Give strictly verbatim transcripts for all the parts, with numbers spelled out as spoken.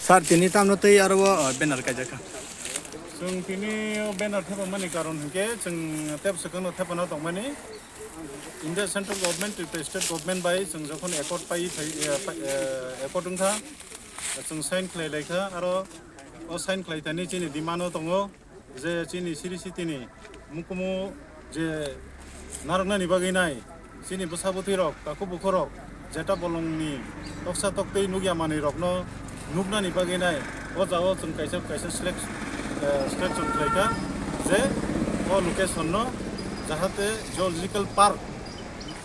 Sir, tini tamno tei aro o, banner kaijak kha. Chwng tini o banner thepamani karon hinkhe chwng tep swkangno thepana tongmani. India Central Government, Tripura State Government bai chwng jokhon accord pai thai, eh, pa-, eh, accord wngkha, chwng sign khlai laikha, aro o sign khlai thani chini demand o tongo. Je chini siri sitini mukumu je narwknani bagwi nai, chini bwsa bwtwi rok, takhuk bukhuk rok, jeta bolongni toksa toktwi nukya manwi rokno nuknani bagwi nai, o jagao chwng kaisa kaisa select, eh, selection khlaikha je o location no jahate geological park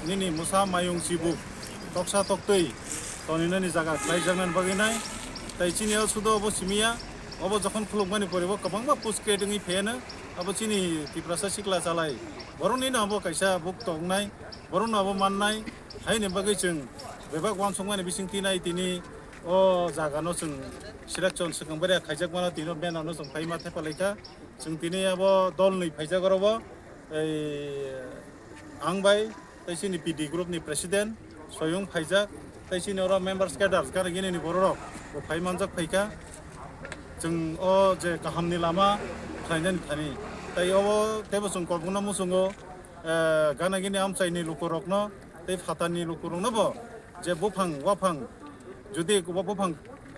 nini mwsa mayung chibuk toksa toktwi toninani jaga khlaijaknani bagwi nai. Tai chini o sudo obo simiya, obo jokhon khulukmani pore bo kwbangma post create wngwi pheno, abo chini Tiprasa sikla chalai, boroknino abo kaisa buk tongnai, borokno abo mannai, haini bagwi chwng bebak uansukmani bising tinai tini o jagano chwng selection swkang bwrwi khaijakmano tini o banner no chwng phaima thepalaikha. Chwng tini abo dolni phaijak oro bo, ei, ang bai, tei chini P D group ni president, soyung phaijak, tei chini oro members cadres, gana gini ni borok rok bo phai manjak phaikha. Chwng o je kaham ni lama khlainani thani, tei obo teibo chwng kobokno muchungo, eh, gana gini amchai ni luku rokno tei phatar ni luku rokno bo je buphang waphang jodi buphang,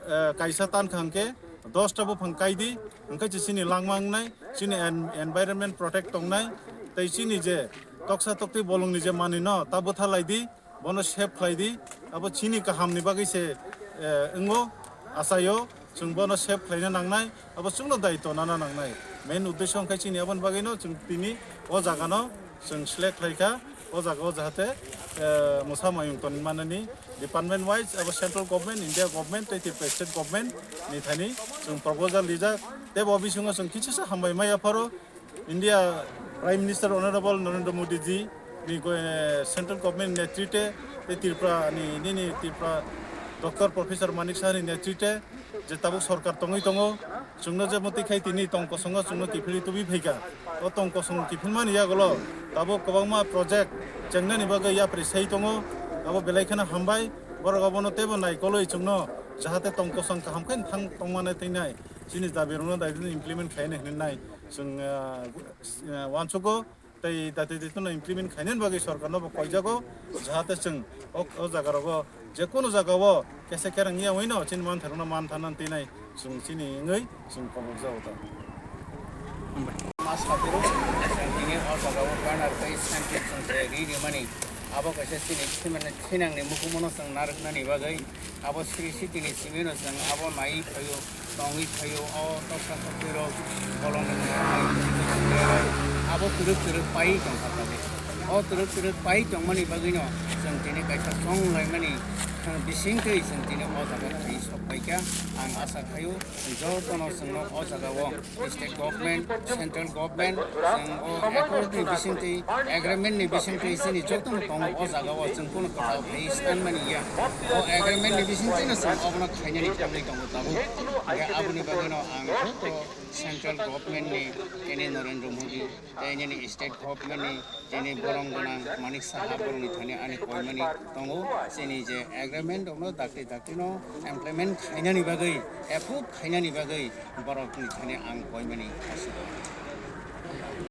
eh, kaisa tan kha hwnkhe dosta buphang kai di, hwnkhe se chini langma wngnai, chini en-, environment protect tongnai, tei chini je toksa toktwi bolongni je manwino ta bwtha lai di, bono save khlai di, abo chini kahamni bagwi se, eh, wngo, achaio, chwng bono save khlaina nangnai, abo chwngno daitw nana nangnai. Main uddesho wngkha chini aboni bagwino chwng tini o jagano chwng select khlaikha, o jagao jahate, eh, mwsa mayung tonwi manani department wise, abo central government, India government, tei Tripura state government ni thani chwng proposal rijak. Tei bo bisingo chwng kichusa hambai maya pharo India Prime Minister Honorable Narendra Modi ji ni go-, eh, central government netrite, tei Tripura ni, nini Tripura Doctor Professor Manik Saha ni netrite, je tabuk sorkar tongwi tongo, chwngno je mwtwi khai tini tong kosongo chwngno kiphilwi tubui phaikha. O tong kosong kiphilmani yagulo tabuk kwbangma project chengnani bagwi yapri sai tongo, abo belai kheno hambai, borok abono teibo naikolwi chwngno jahate tong kosong kaham khe thang tongmani teinai chini dabi rokno daitino implement khlainai hwnwi nai chwng, ah, ah, uansugo. Tei dati dati no implement khainani bagwi sorkar no bo koijago, jahate chwng o, o jaga rogo je kunu jaga o kesa kerang ya wngwi no chini mantharok no mantha nang tinai chwng chini wngwi chwng kobok jago ta. Ma sabiro chwng tini o jaga o banner tei sign twi chwng je ri rimani abo kaisa chini thinang ni mukumu no chwng narwknani bagwi abo sri sitini simi no chwng abo nai phaio. Tongwi phaio, o toksa toktwirok bolongni abo twrwk twrwk paiwi tongkha tabuk. O twrwk twrwk paiwi tongmani bagwino chwng tini kaisa chong laimani bisingtwi chwng tini o jaga thwi sok paikha. Ang asa khaio jotono chwngno o jagao state government, central government, chwng o accord ni bisingtwi, agreement ni bisingtwi chini jotono tongo o jagao chwng kunu kwtal phaiwi sanmani ya. O agreement ni bisingtwino chwng obono khainani thangwi tongo tabuk. Hwnkhe aboni bagwino ang joto central government ni, tini Narendra Modi, tei nini state government ni, tini borong gwnang Manik Saha borokni thani ani koimani tongo. Chini je agreement rokno dakti dakti no implement khainani bagwi, approve khainani bagwi borokni thani ang koimani aswk.